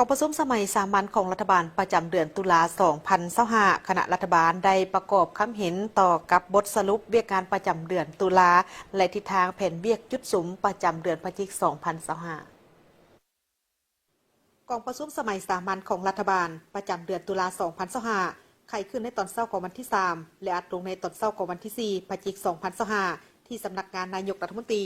ກອງປະຊຸມສະໄໝສາມັນຂອງລັດຖະບານປະຈຳເດືອນຕຸລາ ສອງພັນຊາວຫ້າ ຄະນະລັດຖະບານໄດ້ປະກອບຄຳເຫັນຕໍ່ກັບບົດສະຫຼຸບວຽກງານປະຈຳເດືອນຕຸລາ ແລະ ທິດທາງແຜນວຽກຈຸດສຸມປະຈຳເດືອນພະຈິກ ສອງພັນຊາວຫ້າ. ກອງປະຊຸມສະໄໝສາມັນຂອງລັດຖະບານປະຈຳເດືອນຕຸລາ ສອງພັນຊາວຫ້າ ໄຂຂຶ້ນໃນຕອນເຊົ້າຂອງວັນທີສາມ ແລະ ອັດລົງໃນຕອນເຊົ້າຂອງວັນທີສີ່ ພະຈິກ ສອງພັນຊາວຫ້າ ທີ່ສຳນັກງານນາຍົກລັດຖະມົນຕີ.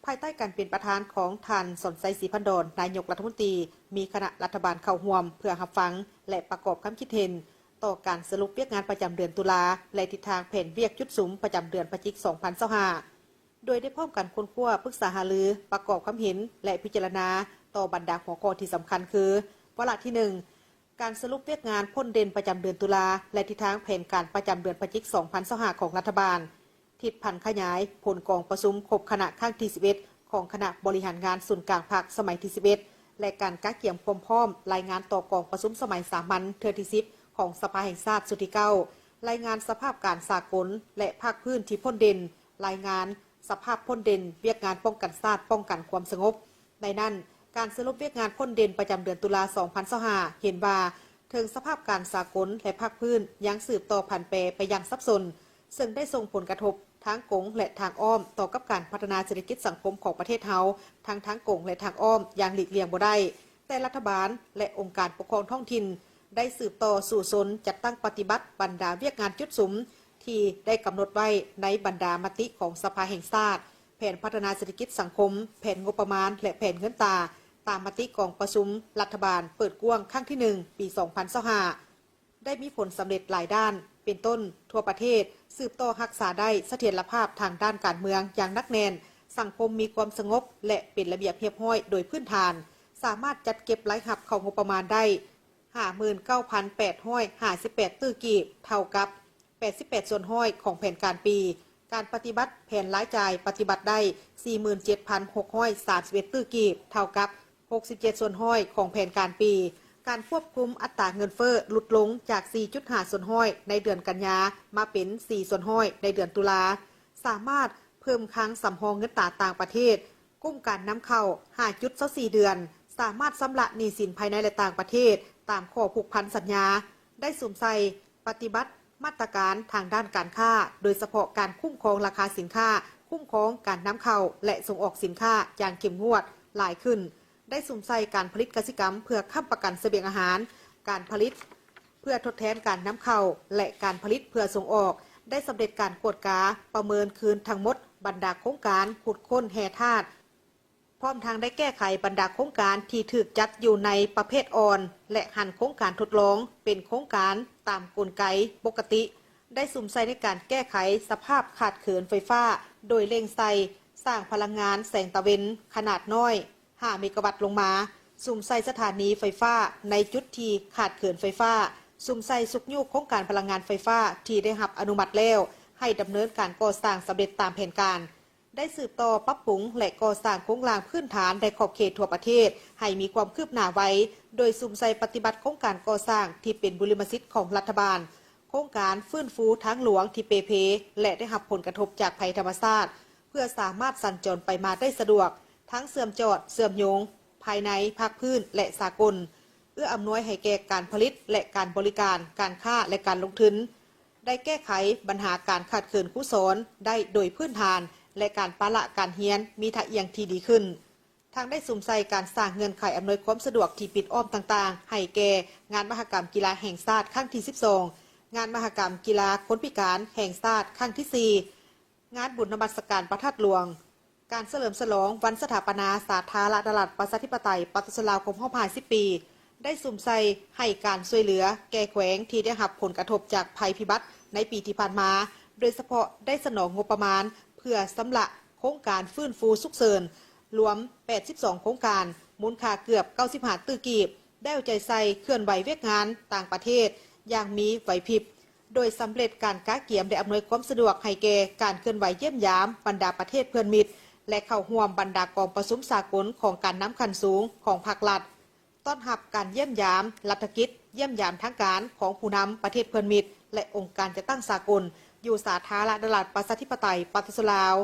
ພາຍໃຕ້ການເປັນປະທານຂອງທ່ານ ສອນໄຊ ສີພັນດອນ ນາຍົກລັດຖະມົນຕີ, ມີຄະນະລັດຖະບານເຂົ້າຮ່ວມເພື່ອຮັບຟັງ ແລະ ປະກອບຄຳຄິດເຫັນຕໍ່ການສະຫຼຸບວຽກງານປະຈຳເດືອນຕຸລາ ແລະ ທິດທາງແຜນວຽກຈຸດສຸມປະຈຳເດືອນພະຈິກ ສອງພັນຊາວຫ້າ ໂດຍໄດ້ພ້ອມກັນຄົ້ນຄວ້າ, ປຶກສາຫາລື, ປະກອບຄຳເຫັນ ແລະ ພິຈາລະນາຕໍ່ບັນດາຫົວຂໍ້ທີ່ສຳຄັນຄື: ວາລະທີໜຶ່ງ ການສະຫຼຸບວຽກງານພົ້ນເດັ່ນປະຈຳເດືອນຕຸລາ ແລະ ທິດທາງແຜນການປະຈຳເດືອນພະຈິກ ສອງພັນຊາວຫ້າ ຂອງລັດຖະບານ, ທິດຜັນຂະຫຍາຍຜົນກອງປະຊຸມຄົບຄະນະຄັ້ງທີສິບເອັດ ຂອງຄະນະບໍລິຫານງານສູນກາງພັກສະໄໝທີສິບເອັດ ແລະ ການກະກຽມຄວາມພ້ອມລາຍງານຕໍ່ກອງປະຊຸມສະໄໝສາມັນເທື່ອທີສິບ ຂອງສະພາແຫ່ງຊາດຊຸດທີເກົ້າ, ລາຍງານສະພາບການສາກົນ ແລະ ພາກພື້ນທີ່ພົ້ນເດັ່ນ, ລາຍງານສະພາບພົ້ນເດັ່ນວຽກງານປ້ອງກັນຊາດ, ປ້ອງກັນຄວາມສະຫງົບ. ໃນນັ້ນ, ການສະຫຼຸບວຽກງານພົ້ນເດັ່ນປະຈຳເດືອນຕຸລາ ສອງພັນຊາວຫ້າ ເຫັນວ່າ ເຖິງສະພາບການສາກົນ ແລະ ພາກພື້ນຍັງສືບຕໍ່ຜັນແປໄປຢ່າງສັບສົນ, ເຊິ່ງໄດ້ສົ່ງຜົນກະທົບທາງກົງ ແລະ ທາງອ້ອມຕໍ່ກັບການພັດທະນາເສດຖະກິດສັງຄົມຂອງປະເທດເຮົາ ທັງທາງກົງ ແລະ ທາງອ້ອມຢ່າງຫຼີກລ່ຽງບໍ່ໄດ້, ແຕ່ລັດຖະບານ ແລະ ອົງການປົກຄອງທ້ອງຖິ່ນໄດ້ສືບຕໍ່ສູ້ຊົນຈັດຕັ້ງປະຕິບັດບັນດາວຽກງານຈຸດສຸມທີ່ໄດ້ກຳນົດໄວ້ໃນບັນດາມະຕິຂອງສະພາແຫ່ງຊາດ, ແຜນພັດທະນາເສດຖະກິດສັງຄົມ, ແຜນງົບປະມານ ແລະ ແຜນເງິນຕາ ຕາມມະຕິກອງປະຊຸມລັດຖະບານເປີດກວ້າງຄັ້ງທີໜຶ່ງ ປີສອງພັນຊາວຫ້າ ໄດ້ມີຜົນສຳເລັດຫຼາຍດ້ານ ເປັນຕົ້ນ ທົ່ວປະເທດສືບຕໍ່ຮັກສາໄດ້ສະຖຽນລະພາບທາງດ້ານການເມືອງຢ່າງໜັກແໜ້ນ, ສັງຄົມມີຄວາມສະຫງົບ ແລະ ເປັນລະບຽບຮຽບຮ້ອຍໂດຍພື້ນຖານ, ສາມາດຈັດເກັບລາຍຮັບເຂົ້າງົບປະມານໄດ້ ຫ້າໝື່ນເກົ້າພັນແປດຮ້ອຍຫ້າສິບແປດຕື້ກີບ ເທົ່າກັບ ແປດສິບແປດສ່ວນຮ້ອຍຂອງແຜນການປີ, ການປະຕິບັດແຜນລາຍຈ່າຍປະຕິບັດໄດ້ ສີ່ໝື່ນເຈັດພັນຫົກຮ້ອຍສາມສິບເອັດຕື້ກີບ ເທົ່າກັບ ຫົກສິບເຈັດສ່ວນຮ້ອຍຂອງແຜນການປີ, ການຄວບຄຸມອັດຕາເງິນເຟີ້ຫຼຸດລົງຈາກ ສີ່ຈຸດຫ້າສ່ວນຮ້ອຍໃນເດືອນກັນຍາ ມາເປັນ ສີ່ສ່ວນຮ້ອຍໃນເດືອນຕຸລາ, ສາມາດເພີ່ມຄັງສຳຮອງເງິນຕາຕ່າງປະເທດ, ກຸ້ມການນຳເຂົ້າ ຫ້າຈຸດຊາວສີ່ເດືອນ, ສາມາດຊຳລະໜີ້ສິນພາຍໃນ ແລະ ຕ່າງປະເທດ ຕາມຂໍ້ຜູກພັນສັນຍາ, ໄດ້ສຸມໃສ່ປະຕິບັດມາດຕະການທາງດ້ານການຄ້າ, ໂດຍສະເພາະການຄຸ້ມຄອງລາຄາສິນຄ້າ, ຄຸ້ມຄອງການນຳເຂົ້າ ແລະ ສົ່ງອອກສິນຄ້າຢ່າງເຂັ້ມງວດຫຼາຍຂຶ້ນ, ໄດ້ສຸມໃສ່ການຜະລິດກະສິກຳເພື່ອຄ້ຳປະກັນສະບຽງອາຫານ, ການຜະລິດເພື່ອທົດແທນການນຳເຂົ້າ ແລະ ການຜະລິດເພື່ອສົ່ງອອກ, ໄດ້ສຳເລັດການກວດກາປະເມີນຄືນທັງໝົດບັນດາໂຄງການຂຸດຄົ້ນແຮ່ທາດ, ພ້ອມທັງໄດ້ແກ້ໄຂບັນດາໂຄງການທີ່ຖືກຈັດຢູ່ໃນປະເພດອ່ອນ ແລະ ຫັນໂຄງການທົດລອງເປັນໂຄງການຕາມກົນໄກປົກກະຕິ, ໄດ້ສຸມໃສ່ໃນການແກ້ໄຂສະພາບຂາດເຂີນໄຟຟ້າ ໂດຍເລັ່ງໃສ່ສ້າງພະລັງງານແສງຕາເວັນຂະໜາດນ້ອຍ ຫ້າເມກາວັດລົງມາ, ສຸມໃສ່ສະຖານີໄຟຟ້າໃນຈຸດທີ່ຂາດເຂີນໄຟຟ້າ, ສຸມໃສ່ຊຸກຍູ້ໂຄງການພະລັງງານໄຟຟ້າທີ່ໄດ້ຮັບອະນຸມັດແລ້ວ ໃຫ້ດຳເນີນການກໍ່ສ້າງສຳເລັດຕາມແຜນການ, ໄດ້ສືບຕໍ່ປັບປຸງ ແລະ ກໍ່ສ້າງໂຄງລ່າງພື້ນຖານໃນຂອບເຂດທົ່ວປະເທດໃຫ້ມີຄວາມຄືບໜ້າໄວ, ໂດຍສຸມໃສ່ປະຕິບັດໂຄງການກໍ່ສ້າງທີ່ເປັນບຸລິມະສິດຂອງລັດຖະບານ, ໂຄງການຟື້ນຟູທາງຫຼວງທີ່ເປ່ເພ ແລະ ໄດ້ຮັບຜົນກະທົບຈາກໄພທຳມະຊາດ ເພື່ອສາມາດສັນຈອນໄປມາໄດ້ສະດວກ, ທັງເຊື່ອມຈອດ, ເຊື່ອມໂຍງ ພາຍໃນ, ພາກພື້ນ ແລະ ສາກົນ, ເອື້ອອຳນວຍໃຫ້ແກ່ການຜະລິດ ແລະ ການບໍລິການ, ການຄ້າ ແລະ ການລົງທຶນ, ໄດ້ແກ້ໄຂບັນຫາການຂາດເຂີນຄູສອນໄດ້ໂດຍພື້ນຖານ ແລະ ການປະລະການຮຽນມີທ່າອ່ຽງທີ່ດີຂຶ້ນ. ທັງໄດ້ສຸມໃສ່ການສ້າງເງື່ອນໄຂອຳນວຍຄວາມສະດວກທີ່ປິດອ້ອມຕ່າງໆ ໃຫ້ແກ່ງານມະຫະກຳກິລາແຫ່ງຊາດຄັ້ງທີສິບສອງ, ງານມະຫະກຳກິລາຄົນພິການແຫ່ງຊາດຄັ້ງທີສີ່, ງານບຸນນະມັດສະການພະທາດຫຼວງ, ການສະເຫຼີມສະຫຼອງວັນສະຖາປະນາສາທາລະນະລັດ ປະຊາທິປະໄຕ ປະຊາຊົນລາວ ຄົບຮອບຫ້າສິບປີ, ໄດ້ສຸມໃສ່ໃຫ້ການຊ່ວຍເຫຼືອແກ່ແຂວງທີ່ໄດ້ຮັບຜົນກະທົບຈາກໄພພິບັດໃນປີທີ່ຜ່ານມາ, ໂດຍສະເພາະໄດ້ສະໜອງງົບປະມານເພື່ອຊຳລະໂຄງການຟື້ນຟູສຸກເສີນ ລວມແປດສິບສອງໂຄງການ, ມູນຄ່າເກືອບເກົ້າສິບຫ້າຕື້ກີບ, ໄດ້ເອົາໃຈໃສ່ເຄື່ອນໄຫວວຽກງານຕ່າງປະເທດຢ່າງມີໄຫວພິບ, ໂດຍສຳເລັດການກະກຽມ ແລະ ອຳນວຍຄວາມສະດວກໃຫ້ແກ່ການເຄື່ອນໄຫວຢ້ຽມຢາມບັນດາປະເທດເພື່ອນມິດ ແລະ ເຂົ້າຮ່ວມບັນດາກອງປະຊຸມສາກົນຂອງການນຳຂັ້ນສູງຂອງພາກລັດ, ຕ້ອນຮັບການຢ້ຽມຢາມລັດຖະກິດ, ຢ້ຽມຢາມທາງການຂອງຜູ້ນຳປະເທດເພື່ອນມິດ ແລະ ອົງການຈັດຕັ້ງສາກົນ ຢູ່ສາທາລະນະລັດ ປະຊາທິປະໄຕ ປະຊາຊົນລາວ.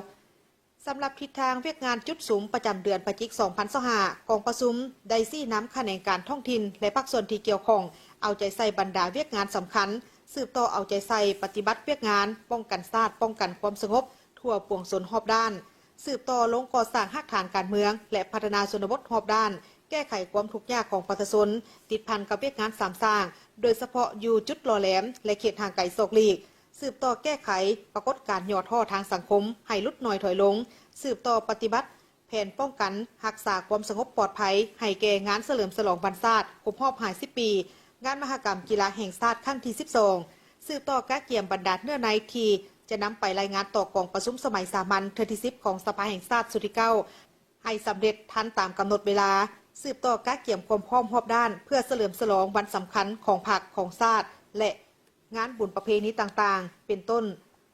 ສຳລັບທິດທາງວຽກງານຈຸດສຸມປະຈຳເດືອນພະຈິກ ສອງພັນຊາວຫ້າ ກອງປະຊຸມໄດ້ຊີ້ນຳຂະແໜງການທ້ອງຖິ່ນ ແລະ ພາກສ່ວນທີ່ກ່ຽວຂ້ອງ ເອົາໃຈໃສ່ບັນດາວຽກງານສຳຄັນ, ສືບຕໍ່ເອົາໃຈໃສ່ປະຕິບັດວຽກງານປ້ອງກັນຊາດ, ປ້ອງກັນຄວາມສະຫງົບທົ່ວປວງຊົນຮອບດ້ານ, ສືບຕໍ່ລົງກໍ່ສ້າງຮາກຖານການເມືອງ ແລະ ພັດທະນາຊົນນະບົດຮອບດ້ານ, ແກ້ໄຂຄວາມທຸກຍາກຂອງປະຊາຊົນ ຕິດພັນກັບວຽກງານສາມສ້າງ, ໂດຍສະເພາະຢູ່ຈຸດຫຼໍ່ແຫຼມ ແລະ ເຂດຫ່າງໄກສອກຫຼີກ, ສືບຕໍ່ແກ້ໄຂປາກົດການຫຍໍ້ທໍ້ທາງສັງຄົມໃຫ້ຫຼຸດໜ້ອຍຖອຍລົງ, ສືບຕໍ່ປະຕິບັດແຜນປ້ອງກັນຮັກສາຄວາມສະຫງົບປອດໄພໃຫ້ແກ່ງານສະເຫຼີມສະຫຼອງວັນຊາດຄົບຮອບຫ້າສິບປີ, ງານມະຫະກຳກິລາແຫ່ງຊາດຄັ້ງທີສິບສອງ, ສືບຕໍ່ກະກຽມບັນດາເນື້ອໃນທີ່ຈະນຳໄປລາຍງານຕໍ່ກອງປະຊຸມສະໄໝສາມັນເທື່ອທີສິບຂອງສະພາແຫ່ງຊາດຊຸດທີເກົ້າ ໃຫ້ສຳເລັດທັນຕາມກຳນົດເວລາ, ສືບຕໍ່ກະກຽມຄວາມພ້ອມຮອບດ້ານເພື່ອສະເຫຼີມສະຫຼອງວັນສຳຄັນຂອງພັກ, ຂອງຊາດ ແລະ ງານບຸນປະເພນີຕ່າງໆ ເປັນຕົ້ນ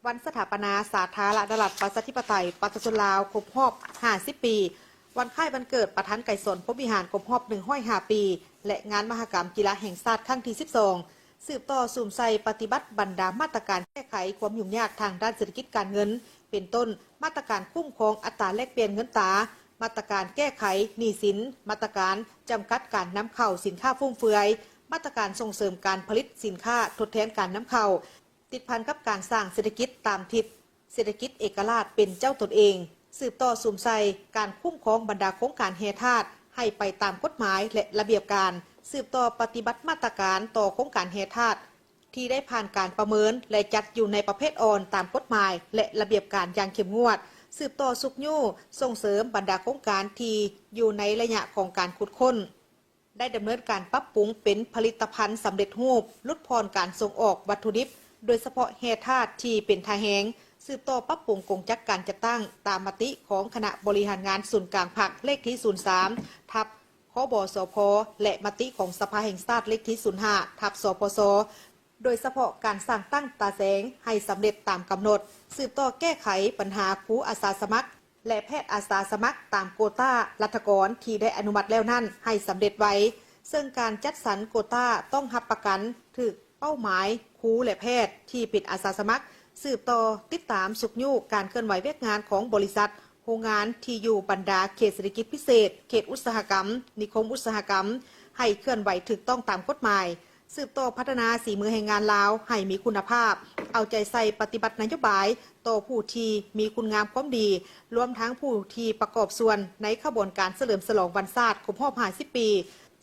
ວັນສະຖາປະນາສາທາລະນະລັດ ປະຊາທິປະໄຕ ປະຊາຊົນລາວ ຄົບຮອບຫ້າສິບປີ, ວັນຄ້າຍວັນເກີດປະທານໄກສອນ ພົມວິຫານ ຄົບຮອບໜຶ່ງຮ້ອຍຫ້າປີ ແລະ ງານມະຫະກຳກິລາແຫ່ງຊາດຄັ້ງທີສິບສອງ, ສືບຕໍ່ສຸມໃສ່ປະຕິບັດບັນດາມາດຕະການແກ້ໄຂຄວາມຫຍຸ້ງຍາກທາງດ້ານເສດຖະກິດການເງິນ ເປັນຕົ້ນ ມາດຕະການຄຸ້ມຄອງອັດຕາແລກປ່ຽນເງິນຕາ, ມາດຕະການແກ້ໄຂໜີ້ສິນ, ມາດຕະການຈຳກັດການນຳເຂົ້າສິນຄ້າຟຸມເຟືອຍ, ມາດຕະການສົ່ງເສີມການຜະລິດສິນຄ້າທົດແທນການນຳເຂົ້າ, ຕິດພັນກັບການສ້າງເສດຖະກິດຕາມທິດ ເສດຖະກິດເອກະລາດເປັນເຈົ້າຕົນເອງ, ສືບຕໍ່ສຸມໃສ່ການຄຸ້ມຄອງບັນດາໂຄງການແຮ່ທາດໃຫ້ໄປຕາມກົດໝາຍ ແລະ ລະບຽບການ, ສືບຕໍ່ປະຕິບັດມາດຕະການຕໍ່ໂຄງການແຮ່ທາດ ທີ່ໄດ້ຜ່ານການປະເມີນ ແລະ ຈັດຢູ່ໃນປະເພດອ່ອນຕາມກົດໝາຍ ແລະ ລະບຽບການຢ່າງເຂັ້ມງວດ, ສືບຕໍ່ຊຸກຍູ້ສົ່ງເສີມບັນດາໂຄງການທີ່ຢູ່ໃນໄລຍະຂອງການຂຸດຄົ້ນ, ໄດ້ດຳເນີນການປັບປຸງເປັນຜະລິດຕະພັນສຳເລັດຮູບ, ຫຼຸດຜ່ອນການສົ່ງອອກວັດຖຸດິບ, ໂດຍສະເພາະແຮ່ທາດທີ່ເປັນທ່າແຮງ, ສືບຕໍ່ປັບປຸງກົງຈັກການຈັດຕັ້ງຕາມມະຕິຂອງຄະນະບໍລິຫານງານສູນກາງພັກເລກທີສູນສາມ ທັບ ຄບສພ ແລະ ມະຕິຂອງສະພາແຫ່ງຊາດເລກທີສູນຫ້າ ທັບ ສພຊ ໂດຍສະເພາະການສ້າງຕັ້ງຕາແສງໃຫ້ສຳເລັດຕາມກຳນົດ, ສືບຕໍ່ແກ້ໄຂບັນຫາຄູອາສາສະໝັກ ແລະ ແພດອາສາສະໝັກຕາມໂກຕ້າລັດຖະກອນທີ່ໄດ້ອະນຸມັດແລ້ວນັ້ນໃຫ້ສຳເລັດໄວ, ເຊິ່ງການຈັດສັນໂກຕ້າຕ້ອງຮັບປະກັນຖືກເປົ້າໝາຍຄູ ແລະ ແພດທີ່ເປັນອາສາສະໝັກ, ສືບຕໍ່ຕິດຕາມຊຸກຍູ້ການເຄື່ອນໄຫວວຽກງານຂອງບໍລິສັດ, ໂຮງງານທີ່ຢູ່ບັນດາເຂດເສດຖະກິດພິເສດ, ເຂດອຸດສາຫະກຳ, ນິຄົມອຸດສາຫະກຳ ໃຫ້ເຄື່ອນໄຫວຖືກຕ້ອງຕາມກົດໝາຍ, ສືບຕໍ່ພັດທະນາສີມືແຮງງານລາວໃຫ້ມີຄຸນນະພາບ, ເອົາໃຈໃສ່ປະຕິບັດນະໂຍບາຍຕໍ່ຜູ້ທີ່ມີຄຸນງາມຄວາມດີ, ລວມທັງຜູ້ທີ່ປະກອບສ່ວນໃນຂະບວນການສະເຫຼີມສະຫຼອງວັນຊາດຄົບຮອບຫ້າສິບປີ,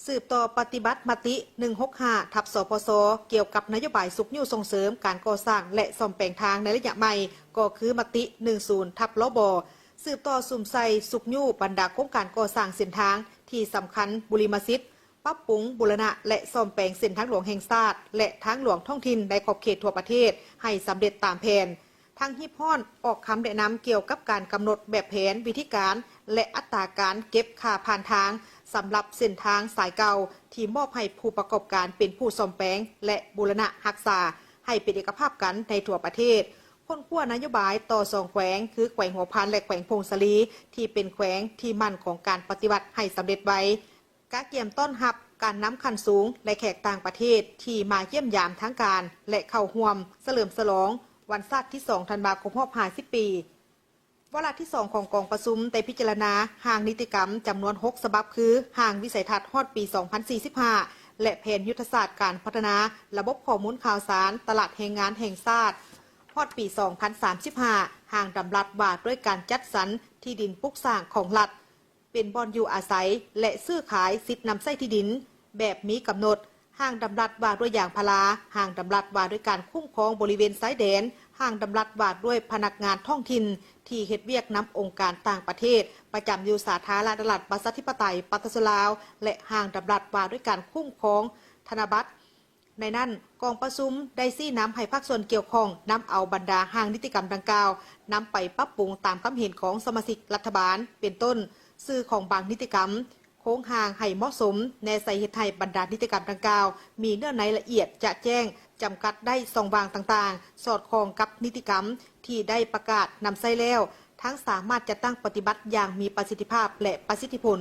ສືບຕໍ່ປະຕິບັດມະຕິ ໜຶ່ງຫົກຫ້າ ທັບ ສພຊ ກ່ຽວກັບນະໂຍບາຍຊຸກຍູ້ສົ່ງເສີມການກໍ່ສ້າງ ແລະ ສ້ອມແປງທາງໃນໄລຍະໃໝ່ ກໍຄືມະຕິ ໜຶ່ງສູນ ທັບ ລບ ສືບຕໍ່ສຸມໃສ່ຊຸກຍູ້ບັນດາໂຄງການກໍ່ສ້າງເສັ້ນທາງທີ່ສຳຄັນບູລິມະສິດ, ປັບປຸງ, ບູລະນະ ແລະ ສ້ອມແປງເສັ້ນທາງຫຼວງແຫ່ງຊາດ ແລະ ທາງຫຼວງທ້ອງຖິ່ນໃນຂອບເຂດທົ່ວປະເທດໃຫ້ສຳເລັດຕາມແຜນ, ທັງຮີບຮ້ອນອອກຄຳແນະນຳກ່ຽວກັບການກຳນົດແບບແຜນ, ວິທີການ ແລະ ອັດຕາການເກັບຄ່າຜ່ານທາງສຳລັບເສັ້ນທາງສາຍເກົ່າທີ່ມອບໃຫ້ຜູ້ປະກອບການເປັນຜູ້ສ້ອມແປງ ແລະ ບູລະນະຮັກສາໃຫ້ເປັນເອກະພາບກັນໃນທົ່ວປະເທດ, ຄົ້ນຄວ້ານະໂຍບາຍຕໍ່ສອງແຂວງ ຄື ແຂວງຫົວພັນ ແລະ ແຂວງຜົ້ງສາລີ ທີ່ເປັນແຂວງທີ່ໝັ້ນຂອງການປະຕິບັດໃຫ້ສຳເລັດໄວ, ກະກຽມຕ້ອນຮັບການນຳຂັ້ນສູງ ແລະ ແຂກຕ່າງປະເທດທີ່ມາຢ້ຽມຢາມທາງການ ແລະ ເຂົ້າຮ່ວມສະເຫຼີມສະຫຼອງວັນຊາດທີສອງ ທັນວາ ຄົບຮອບຫ້າສິບປີ. ວາລະທີສອງຂອງກອງປະຊຸມໄດ້ພິຈາລະນາຮ່າງນິຕິກຳຈຳນວນຫົກສະບັບ ຄື ຮ່າງວິໄສທັດຮອດປີສອງພັນສີ່ສິບຫ້າ ແລະ ແຜນຍຸດທະສາດການພັດທະນາລະບົບຂໍ້ມູນຂ່າວສານຕະຫຼາດແຮງງານແຫ່ງຊາດຮອດປີສອງພັນສາມສິບຫ້າ, ຮ່າງດຳລັດວ່າດ້ວຍການຈັດສັນທີ່ດິນປຸກສ້າງຂອງລັດ ເປັນບ່ອນຢູ່ອາໄສ ແລະ ຊື້ຂາຍສິດນຳໃຊ້ທີ່ດິນແບບມີກຳນົດ, ຮ່າງດຳລັດວ່າດ້ວຍຢາງພາລາ, ຮ່າງດຳລັດວ່າດ້ວຍການຄຸ້ມຄອງບໍລິເວນຊາຍແດນ, ຮ່າງດຳລັດວ່າດ້ວຍພະນັກງານທ້ອງຖິ່ນທີ່ເຮັດວຽກນຳອົງການຕ່າງປະເທດປະຈຳຢູ່ສາທາລະນະລັດ ປະຊາທິປະໄຕ ປະຊາຊົນລາວ ແລະ ຮ່າງດຳລັດວ່າດ້ວຍການຄຸ້ມຄອງທະນະບັດ. ໃນນັ້ນ, ກອງປະຊຸມໄດ້ຊີ້ນຳໃຫ້ພາກສ່ວນກ່ຽວຂ້ອງນຳເອົາບັນດາຮ່າງນິຕິກຳດັ່ງກ່າວ ນຳໄປປັບປຸງຕາມຄຳເຫັນຂອງສະມາຊິກລັດຖະບານ, ເປັນຕົ້ນ ຊື່ຂອງບາງນິຕິກຳ, ໂຄງຮ່າງໃຫ້ເໝາະສົມ, ແນໃສ່ເຮັດໃຫ້ບັນດານິຕິກຳດັ່ງກ່າວມີເນື້ອໃນລະອຽດຈະແຈ້ງ, ຈຳກັດໄດ້ຊ່ອງວ່າງຕ່າງໆ, ສອດຄ່ອງກັບນິຕິກຳທີ່ໄດ້ປະກາດນຳໃຊ້ແລ້ວ, ທັງສາມາດຈັດຕັ້ງປະຕິບັດຢ່າງມີປະສິດທິພາບ ແລະ ປະສິດທິຜົນ.